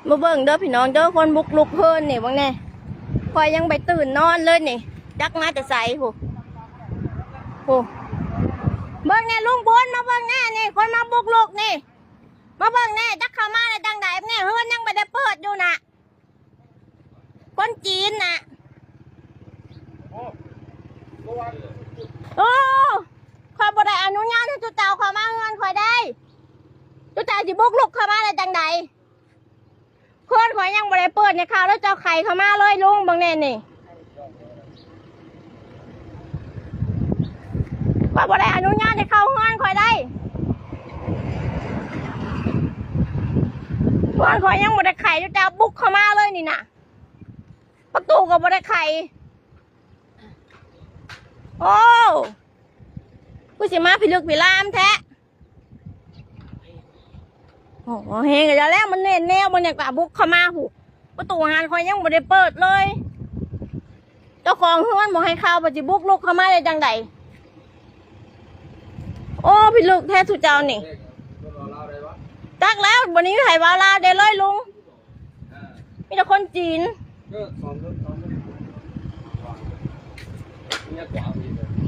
ມາເບິ່ງເດີພີ່ນ້ອງເດີ ຄົນບຸກລຸກເຮືອນນີ້ ເບິ່ງແດ່. ຂ້ອຍຍັງບໍ່ໄດ້ຕື່ນນອນເລີຍນີ້ ຈັກມາແຕ່ໃສພຸ້ນ ພຸ້ນ. ເບິ່ງແດ່ລຸງບຸນ ມາເບິ່ງແດ່ນີ້ ຄົນມາບຸກລຸກນີ້ ມາເບິ່ງແດ່ ຈັກເຂົ້າມາໄດ້ຈັ່ງໃດແດ່. ເຮືອນຍັງບໍ່ໄດ້ເປີດຢູ່ນະ ຄົນຈີນນະ. ໂອ້ ຂ້ອຍບໍ່ໄດ້ອະນຸຍາດໃຫ້ເຈົ້າເຂົ້າມາເຮືອນຂ້ອຍໄດ້. ເຈົ້າຊິບຸກລຸກເຂົ້າມາໄດ້ຈັ່ງໃດ? ເຮືອນຂ້ອຍຍັງບໍ່ໄດ້ເປີດໃຫ້ເຂົ້າ ແລ້ວເຈົ້າໄຂເຂົ້າມາເລີຍລຸງ ເບິ່ງແດ່ນີ້. ຂ້ອຍບໍ່ໄດ້ອະນຸຍາດໃຫ້ເຂົ້າເຮືອນຂ້ອຍໄດ້. ເຮືອນຂ້ອຍຍັງບໍ່ໄດ້ໄຂ ເຈົ້າບຸກເຂົ້າມາເລີຍນີ້ນະ. ປະຕູກໍບໍ່ໄດ້ໄຂ. ໂອ້ ຄືຊິມາພິລຶກພິລາມແທ້. ໂອ້ ແຮງແລ້ວ ມັນແໜ້ນແນວ ມັນຍັງກະບຸກເຂົ້າມາພຸ້ນ. ປະຕູຮ້ານຂ້ອຍຍັງບໍ່ໄດ້ເປີດເລີຍ ເຈົ້າຂອງເຮືອນບໍ່ໃຫ້ເຂົ້າ ປະຕິບຸກລຸກເຂົ້າມາໄດ້ຈັ່ງໃດ? ໂອ້ ພິລຶກແທ້ສູ່ເຈົ້ານີ້. ຈັກແລ້ວ ບໍ່ມີໃຜເວົ້າລາວໄດ້ເລີຍລຸງ ມີແຕ່ຄົນຈີນ. ເ